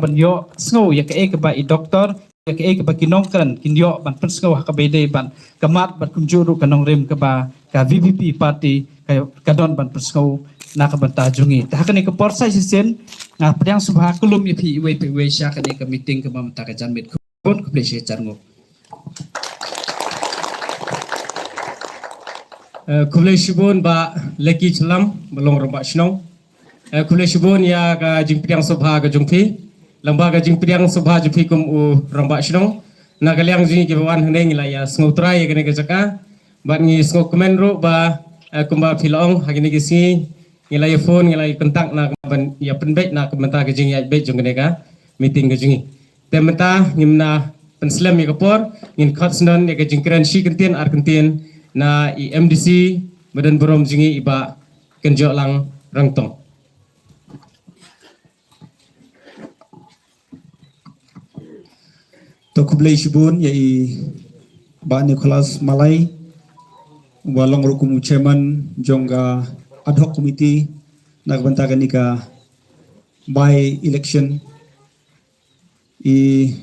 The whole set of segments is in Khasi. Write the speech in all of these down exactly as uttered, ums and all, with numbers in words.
ban ïoh sngew ïa kaei kaba i doktor, ïa kaei kaba ki nongkren kin ïoh ban pynsngew ha kaba ïadei ban ka mat bad kumjuh ruh ka nongrim kaba ka V P P party ka, ka don ban pynsngew na ka bynta jong ngi. Te ha kane ka por sa shisien nga pdiang sngewbha khublei ïa phi iwei pa iwei sha kane ka meeting kaba mynta ka janmiet. Khublei shibun, khublei shibun. Eh, khublei shibun Bah Lucky Shylla, ba long rangbah shnong. Eh, khublei shibun ïa ka jingpdiang sngewbha ka jong phi. Lyngba ka jingpdiang sngewbha jong phi kum u rangbah shnong, na ka liang jong ngi kiba wan hangne ngi la ïa sngewthuh ïa kane ka jaka. Bad ngi sngewkmen ruh ba, eh, kumba phi la ong ha kine ki sngi ngi la ïa phone, ngi la ïa contact na ka ban ïa pynbeit na ka bynta ka jingïaid beit jong kane ka meeting ka jong ngi. Te mynta ngim nang pynslem ïa ka por, ngin khot sngewbha ïa ka jingkren shi kyntien ar kyntien na i M D C ba don burom jong ngi, i Bah Kynjohlang Rangtong. To khublei shibun ïa i Bah Nicholas Malai, uba long ruh kum u chairman jong ka ad hoc committee na ka bynta kane ka by election. I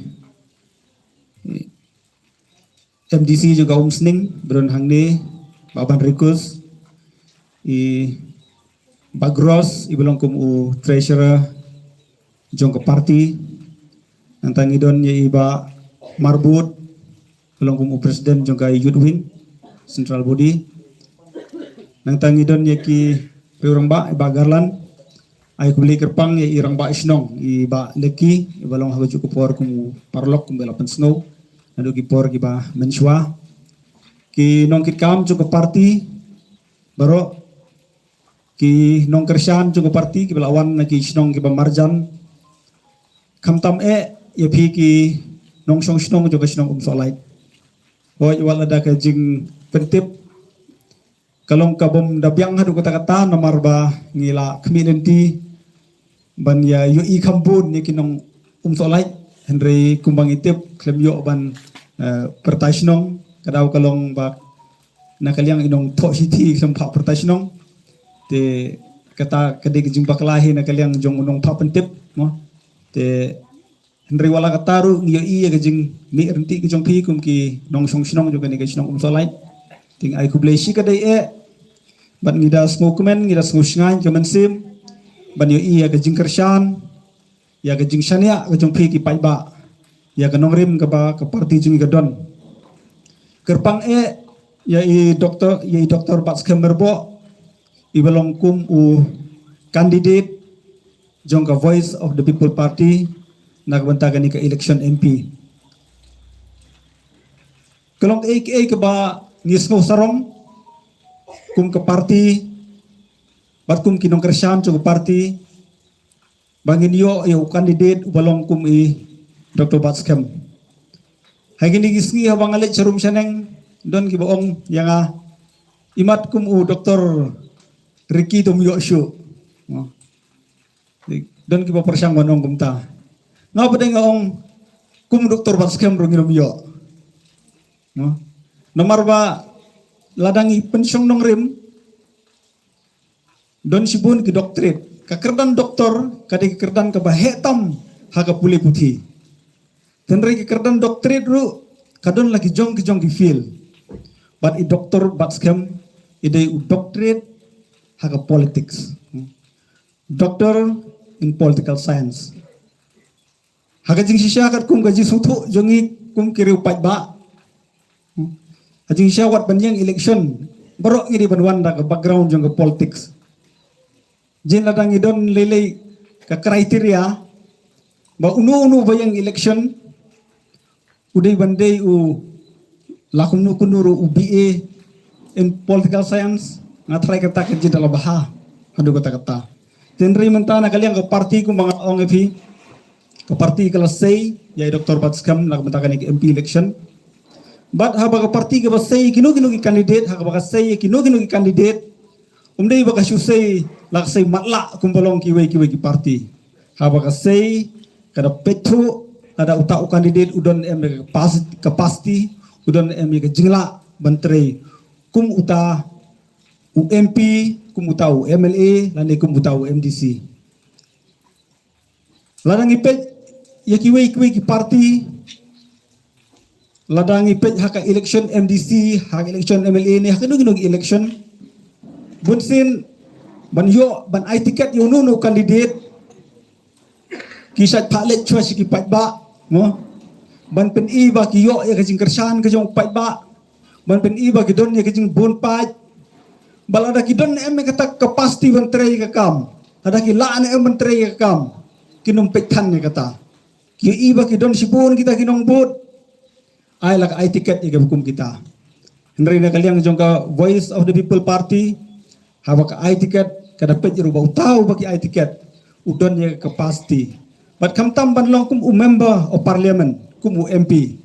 M D C jong ka Umsning ba don hangne, Bah Ban Rikus, i Bah Gross, iba long kum u treasurer jong ka party. Nangta ngi don ïa i Bah Marbud, iba long kum u president jong ka youth wing, central body. Nangta ngi don ïa ki riew rangbah, i Bah Garland. Ai khublei kyrpang ïa i rangbah shnong, i Bah Lucky, iba long ha kajuh ka por kum u paralok kumba la pynsngew naduh ki por kiba mynshuwa. Ki nongkitkam jong ka party baroh, ki nongkyrshan jong ka party kiba la wan na ki shnong kiba marjan. Khamtam eh ïa phi ki nongshong shnong jong ka shnong Umsohlait. Hooid, wat la da ka jingpyntip ka long ka bym da biang haduh katta katta namar ba ngi la khmih lynti ban ïa ïohi kham bun ïa ki nong Umsohlait, hynrei kumba ngi tip khlem ïoh ban, eh, pyrta shnong, ka daw ka long ba na ka liang i nongthoh shithi khlem phah pyrta shnong. Te kata ka dei ka jingbakla hi na ka liang jong u nongphah pyntip, mo. Te hynrei wat la katta ruh ngi ïohi ïa ka jingmih ryntih ka jong phi kum ki nongshong shnong jong kane ka shnong Umsohlait. Te ai khublei shikatdei eh. Bad ngi da sngewkmen, ngi da sngewshngaiñ ka mynsiem ban ïohi ïa ka jingkyrshan, ïa ka jingshaniah ka jong phi ki paidbah ïa ka nongrim kaba ka party jong ngi ka don. Kyrpang eh ïa i doktor, ïa i Doktor Batskhem Myrboh, iba long kum u candidate jong ka Voice of the People Party na ka bynta kane ka election M P. Ka long kaei kaei kaba ngi sngew sarong kum ka party bad kum ki nongkyrshan jong ka party ba ngin ïoh ïa u candidate uba long kum i Doktor Batskhem. Ha kine ki sngi haba nga leit sha rum shaneng, don kiba ong ïa nga, imat kum u Doktor Ricky to ym ïoh shuh. Mo. Don kiba pyrshang ban ong kumta. Nga pat nga ong kum u Doktor Batskhem ruh ngin ym ïoh. Mo. Namar ba lada ngi pynshong nongrim, don shibun ki doctorate. Ka kyrdan doktor ka dei ka kyrdan kaba heh tam ha ka pule puthi. Hynrei ka kyrdan doctorate ruh ka don la ki jong ki jong ki field. Bad i Doktor Batskhem i dei u doctorate ha ka politics. Doctor in Political Science. Ha ka jingshisha katkum ka jingsngewthuh jong ngi kum ki riew paidbah, ha jingshisha wat ban ïeng election, baroh ngi dei ban wan da ka background jong ka politics. Jin lada ngi don lei lei ka criteria ba uno uno ba ïeng election u dei ban dei u la kumno kumno ruh u B A in Political Science, nga tharai kata ka jin da la bha haduh katta katta. Hynrei mynta na ka liang ka party kumba nga ong ïa phi, ka party ka la sei ïa i Doktor Batskhem na ka bynta kane ka M P election. Bad haba ka party kaba sei kino kino ki candidate, haba ka sei kino kino ki candidate, um dei ba ka shu sei la ka sei matlah kumba long kiwei kiwei ki party. Haba ka sei ka da peit thuh lada uta u candidate u don em ïa ka capacity, capacity, u don em ïa ka jinglah ban trei kum uta u M P, kum uta u M L A lane kum uta u M D C. Lada ngi peit ïa kiwei kiwei ki party, lada ngi peit ha ka election M D C, ha ka election M L A ne ha kino kino ki election, bun sien ban ïoh ban ai tiket ïa uno uno u candidate, ki shait phah leit shuwa sha ki paidbah, mo, ban pyni ba ki ïoh ïa ka jingkyrshan ka jong u paidbah, ban pyni ba ki don ïa ka jingbun paid. Ba lada ki don ne em ïa kata ka capacity ban trei ïa ka kam, lada ki lah ne em ban trei ïa ka kam, kin ym peit than ïa kata. Ki ïohi ba ki don shibun kita ki nongbud, ai la ka ai tiket ïa kiba kum kita. Hynrei na ka liang jong ka Voice of the People Party, haba ka ai tiket, ka da peit ruh ba uta uba ki ai tiket u don ïa ka capacity. Bad khamtam ban long kum u Member of Parliament, kum u M P,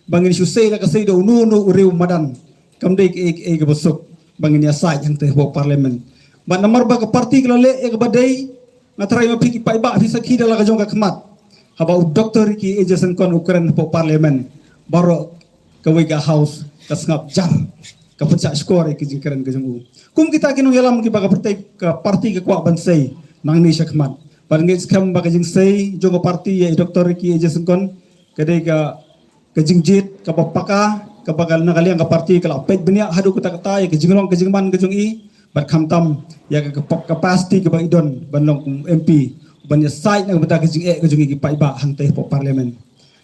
ba ngin shu sei la ka sei da uno uno u riew madan, kam dei kaei kaei kaba suk ba ngin ïasaid hangtei hapoh Parliament. Bad namar ba ka party ka la leh ïa kaba dei, nga tharai ma phi ki paidbah phi sakhi da la ka jong ka khmat, haba u Doctor Ricky A J Syngkon u kren hapoh Parliament, baroh kawei ka House ka sngap jar, ka pynshah shkor ïa ki jingkren ka jong u. Kum kita ki nongïalam kiba ka pyrthei ka party ka kwah ban sei nangne sha khmat. Bad nga ngeit skhem ba ka jingsei jong ka party ïa i Doctor Ricky A J Syngkon ka dei ka, ka jingjied kaba paka, kaba ka na ka liang ka party ka la peit bniah haduh katta katta ïa ka jinglong ka jingman ka jong i, bad khamtam ïa ka, ka capacity kaba i don ban long kum M P, ban ïasaid na ka bynta ka jingeh ka jong i ki paidbah hangtei hapoh Parliament.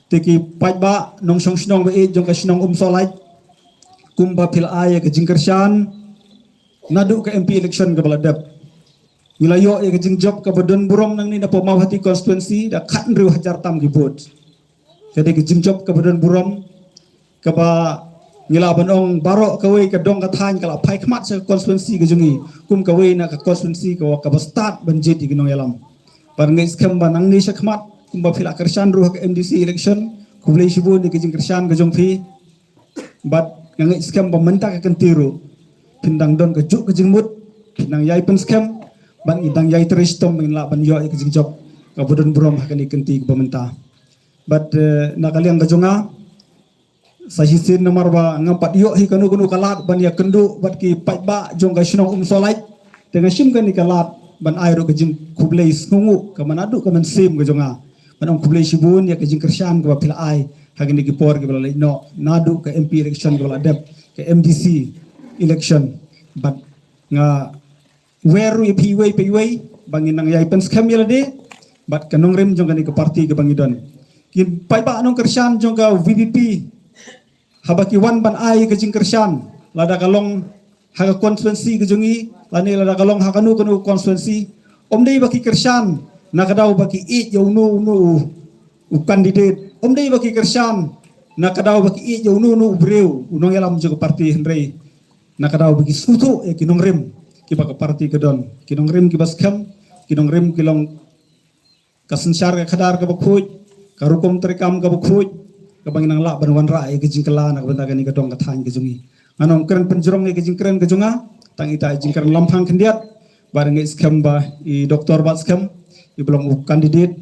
Te ki paidbah nongshong shnong ba ïeit jong ka shnong Umsohlait, kumba phi la ai ïa ka jingkyrshan naduh ka M P election kaba la dep, ngi la ïoh ïa ka jingjop kaba don burom nangne napoh Mawhati constituency da khathynriew hajar tam ki vote. Ka dei ka jingjop kaba don burom, kaba ngi lah ban ong baroh kawei ka dong ka thaiñ ka la phai khmat sha ka constituency ka jong ngi kum kawei na ka constituency ka, kaba stad ban jied ïa ki nongïalam. Bad nga ngeit skhem ba nangne sha khmat, kumba phi la kyrshan ruh ha ka M D C election, khublei shibun ïa ka jingkyrshan ka jong phi. Bad nga ngeit skhem ba mynta ka kynti ruh phin dang don kajuh ka jingmut, phin dang ïai pynskhem, bad ngi dang ïai trei shitom ba ngin lah ban ïoh ïa ka jingjop kaba don burom ha kane ka kynti kaba mynta. Bad, eh, na ka liang ka jong nga, sa shisien namar ba ngam pat ïoh hi kano kano ka lad ban ïakynduh bad ki paidbah jong ka shnong Umsohlait, te nga shim kane ka lad ban ai ruh ka jingkhublei sngewnguh ka man naduh ka mynsiem ka jong nga, ban ong khublei shibun ïa ka jingkyrshan kaba phi la ai ha kine ki por kiba la leit noh, naduh ka M P election kaba la dep, ka M D C election. Bad nga wer ruh ïa phi iwei pa iwei ba ngin nang ïai pynskhem ïa lade bad ka nongrim jong kane ka party kaba ngi don. Ki paidbah nongkyrshan jong ka V P P, haba ki wan ban ai ka jingkyrshan, lada ka long ha ka constituency ka jong ngi lane lada ka long ha kano kano constituency, ym dei ba ki kyrshan na ka daw ba ki ïeit ïa uno uno u, u candidate, ym dei ba ki kyrshan na ka daw ba ki ïeit ïa uno uno u briew, u nongïalam jong ka party, hynrei na ka daw ba ki sngewthuh ïa ki nongrim kiba ka party ka don, ki nongrim kiba skhem, ki nongrim ki long ka synshar ka khadar kaba khuid, ka rukom treikam kaba khuid, kaba ngi nang lah ban wanrah ïa ka jingkylla na ka bynta kane ka dong ka thaiñ ka jong ngi. Ngan ym kren pynjrong ïa ka jingkren ka jong nga, tang ita i jingkren lamphang khyndiat, bad nga ngeit skhem ba i Doctor Batskhem iba long u candidate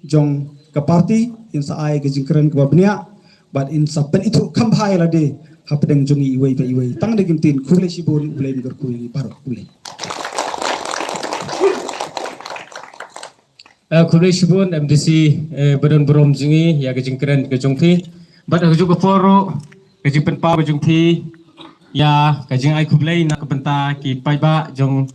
jong ka party, in sa ai ka jingkren kaba bniah bad in sa pynithuh kham bha ïa lade hapdeng jong ngi iwei pa iwei. Tang da ki ktien, khublei shibun, U Blei un kyrkhu ïa ngi baroh. Khublei. Eh, khublei shibun M D C, eh, ba don burom jong ngi ïa ka jingkren ka jong phi. Bad ha kajuh ka por ruh ka jingpynpaw ka jong phi ïa ka jingai khublei na ka bynta ki paidbah jong